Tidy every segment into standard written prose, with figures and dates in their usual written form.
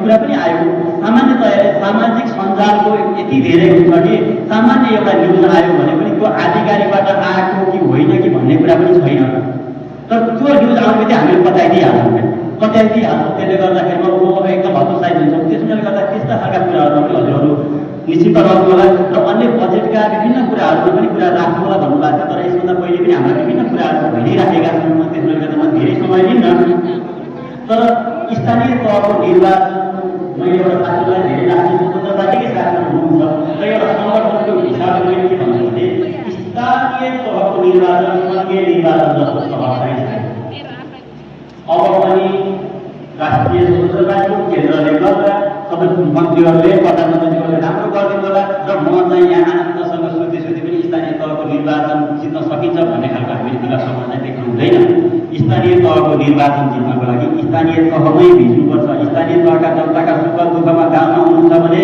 कुरा पनि आयो। सामान्यतया सामाजिक सञ्जालको यति धेरै हुन्छ कि सामान्य एउटा न्युज आयो भने पनि त्यो आधिकारिकबाट आएको कि होइन कि भन्ने कुरा पनि छैन। तर त्यो न्युज आउने बित्तिकै हामीले बताइदिइहाल्छौँ। त्यसले गर्दाखेरि म एकदम हतोत्साहित हुन्छौँ। त्यसले गर्दा त्यस्ता खालका कुराहरूमा पनि हजुरहरू निश्चित रहनु होला र अन्य बजेटका विभिन्न कुराहरूमा पनि कुरा राख्नु होला भन्नुभएको थियो। तर यसभन्दा पहिले पनि हाम्रा विभिन्न कुराहरू भइ नै राखेका छन्। त्यसले गर्दा म धेरै समय लिन्न। तर स्थानीय तहको निर्वाचन मैले एउटा साथीलाई धेरै राष्ट्रिय स्वतन्त्रताकै साथमा हुनुहुन्छ र एउटा सङ्गठनको हिसाबले मैले के भन्छु भने स्थानीय तहको निर्वाचन सङ्घीय निर्वाचन जस्तो सहज छैन। अब पनि राष्ट्रिय स्वतन्त्रताको केन्द्रले गर्दा सबै मन्त्रीहरूले प्रधानमन्त्रीहरूले राम्रो गरिदिनु होला र म चाहिँ यहाँ आनन्दसँग सोध्दै पनि स्थानीय तहको निर्वाचन जित्न सकिन्छ भन्ने खालको हामीले दिलासम्म चाहिँ देख्नु हुँदैन। स्थानीय तहको निर्वाचन जित्नको लागि स्थानीय तहमै भिज्नुपर्छ। स्थानीय तहका जनताका सुख दुःखमा गाउँमा हुनुहुन्छ भने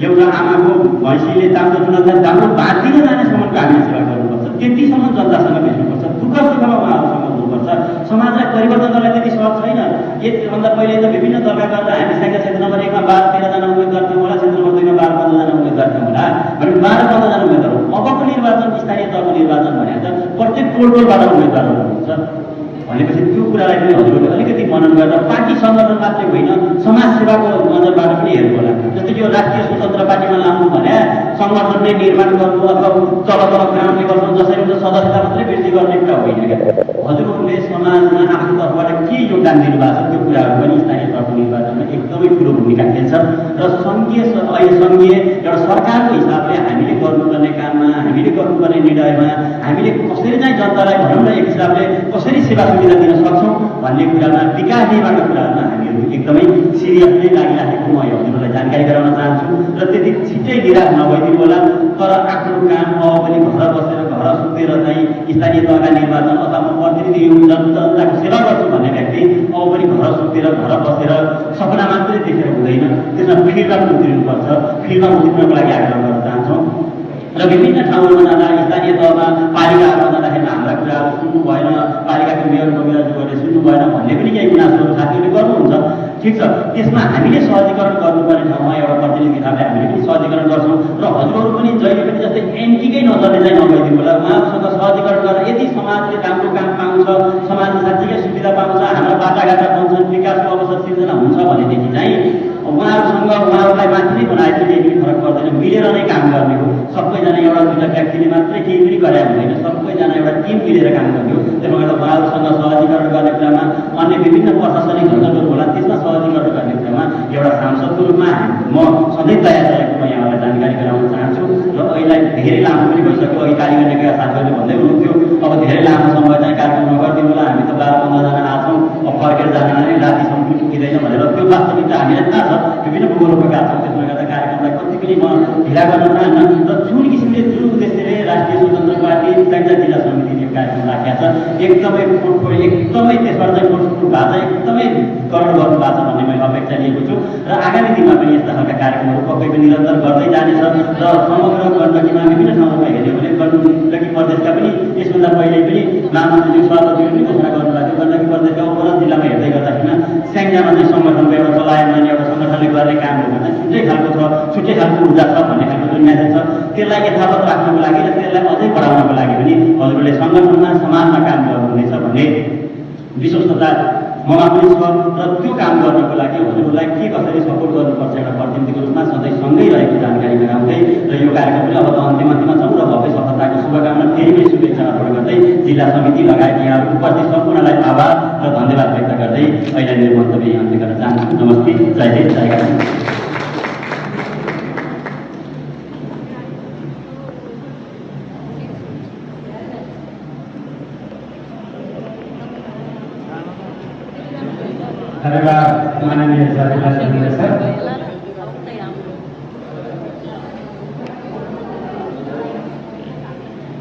एउटा आमाको भैँसीले दाम्रो जुन दाम्रो बाँधिन जानेसम्मको हामीले सेवा गर्नुपर्छ। त्यतिसम्म जनतासँग भेट्नुपर्छ। दुःख सुखमा उहाँहरूसँग हुनुपर्छ। समाजलाई परिवर्तन गर्न त्यति सहज छैन। यसभन्दा पहिले त विभिन्न दलका गरेर हामी संख्या क्षेत्र नम्बर 1 मा 12-13 जना उम्मेदवार थियौँ होला, क्षेत्र नम्बर 2 मा 12-15 जना उम्मेदवार थियौँ होला भने 12-15 जना उम्मेदवार हो। अबको निर्वाचन स्थानीय तहको निर्वाचन भने त प्रत्येक टोलबाट उम्मेदवारहरू हुन्छ भनेपछि त्यो कुरालाई पनि हजुरहरूले अलिकति मनन गरेर पार्टी सङ्गठन मात्रै होइन समाजसेवाको नजरबाट पनि हेर्नु होला। जस्तै यो राष्ट्रिय स्वतन्त्र पार्टीमा लानु भने सङ्गठन नै निर्माण गर्नु अथवा तल ग्राउन्ड लेभलमा जसरी हुन्छ सदस्यता मात्रै वृद्धि गर्ने कुरा होइन क्या। हजुरहरूले समाजमा आफ्नो तर्फबाट के योगदान दिनुभएको छ त्यो कुराहरू पनि स्थानीय तहको निर्वाचनमा एकदमै ठुलो भूमिका खेल्छ र सङ्घीय एउटा सरकारको हिसाबले हामीले गर्नुपर्ने काममा हामीले गर्नुपर्ने निर्णयमा हामीले कसरी चाहिँ जनतालाई भनौँ न एक हिसाबले कसरी सेवा सुविधा दिन सक्छौँ भन्ने कुरामा विकास निर्माणका कुराहरूमा हामीहरू एकदमै सिरियसली लागिराखेको म हजुरहरूलाई जानकारी गराउन चाहन्छु र त्यति छिट्टै निराश नभइदिनु होला। तर आफ्नो काम अब पनि घर बसेर घर सुतेर चाहिँ स्थानीय तहका निर्वाचन अथवा म प्रतिनिधि जनताको सेवा गर्छु भन्ने व्यक्ति अब पनि घर सुतेर घर बसेर सपना मात्रै देखेर हुँदैन। त्यसमा फिल्डमा उत्रिनुपर्छ। फिल्डमा उत्रिनको लागि आग्रह गर्न चाहन्छौँ र विभिन्न ठाउँहरूमा जाँदा स्थानीय तहमा पालिकाहरूमा जाँदाखेरि हाम्रा कुराहरू सुन्नु भएन, पालिकाको मेयर बगैराज्यूहरूले सुन्नु भएन भन्ने पनि केही गुनासोहरू साथीहरूले गर्नुहुन्छ। ठिक छ, त्यसमा हामीले सहजीकरण गर्नुपर्ने ठाउँमा एउटा प्रतिनिधि हिसाबले हामीले पनि सहजीकरण गर्छौँ र हजुरहरू पनि जहिले पनि जस्तै एन्टीकै नजरले चाहिँ नगइदिनु होला। उहाँहरूसँग सहजीकरण गरेर यदि समाजले राम्रो काम पाउँछ, समाजले साँच्चीकै सुविधा पाउँछ, हाम्रा बाटाघाटा बन्छन्, विकासको अवसर सिर्जना हुन्छ भनेदेखि चाहिँ उहाँहरूसँग उहाँहरूलाई मात्रै बनाएको केही पनि फरक पर्दैन। मिलेर नै काम गर्ने हो। सबैजना एउटा दुईवटा व्यक्तिले मात्रै केही पनि गरे हुँदैन। सबैजना एउटा टिम मिलेर काम गर्ने हो। त्यसले गर्दा उहाँहरूसँग सहजीकरण गर्ने कुरामा अन्य विभिन्न प्रशासनिक घटकहरू होला, त्यसमा सहजीकरण गर्ने कुरामा एउटा सांसदको रूपमा म सधैँ तयार रहेको म यहाँलाई जानकारी गराउन चाहन्छु। र अहिले धेरै लामो पनि भइसक्यो। अघि कालीगण्डका साथीहरूले भन्दै हुनुहुन्थ्यो अब धेरै लामो समय चाहिँ कार्यक्रम नगरिदिनु होला, हामी त 12-15 जना आछौँ, अब फर्केर जान नै रातिसम्म पनि पुगिँदैन भनेर त्यो वास्तविकता हामीलाई थाहा छ। विभिन्न भूगोलका छौँ। त्यसले गर्दा कार्यक्रमलाई कति पनि म ढिला गर्न चाहन्न र जुन किसिमले जुन उद्देश्यले राष्ट्रिय स्वतन्त्र पार्टी संहिता जिल्ला समितिले कार्यक्रम राखेको छ एकदमै त्यसबाट चाहिँ फुटफुट भएको छ, एकदमै गठन गर्नु भएको छ भन्ने मैले अपेक्षा लिएको छु र आगामी दिनमा पनि यस्ता खालका कार्यक्रमहरू पक्कै पनि निरन्तर गर्दै जानेछ र समग्र गण्डकीमा विभिन्न ठाउँमा हेऱ्यो भने गण्डकी प्रदेशका पनि यसभन्दा पहिले पनि प्रधानमन्त्रीज्यू सभापतिले पनि घोषणा गर्नुभएको थियो। गण्डकी प्रदेशका उपलब्ध जिल्लामा हेर्दै गर्दाखेरिमा स्याङ्जामा चाहिँ सङ्गठनको एउटा चलायमान एउटा सङ्गठनले गर्ने कामहरूमा चाहिँ छुट्टै खालको छ, छुट्टै खालको ऊर्जा छ भन्ने खालको जुन म्यासेज छ त्यसलाई यथावत राख्नको लागि र त्यसलाई अझै बढाउनको लागि पनि हजुरहरूले सङ्गठनमा समाजमा काम गर्नुहुनेछ भन्ने विश्वस्तता ममा पनि छ र त्यो काम गर्नको लागि हजुरहरूलाई के कसरी सपोर्ट गर्नुपर्छ एउटा प्रतिनिधिको रूपमा सधैँ सँगै रहेको जानकारी गराउँदै र यो कार्यक्रम पनि अब त अन्तिममा छौँ र भव्य सफलताको शुभकामना फेरि पनि शुभेच्छा अर्पण गर्दै जिल्ला समिति लगायत यहाँ उपस्थित सम्पूर्णलाई आभार र धन्यवाद व्यक्त गर्दै अहिले मेरो मन्तव्य अन्त्य गर्न चाहन्छु। नमस्ते, जय हिन्द, जय भारत। धन्यवाद माननीय साथीलाई।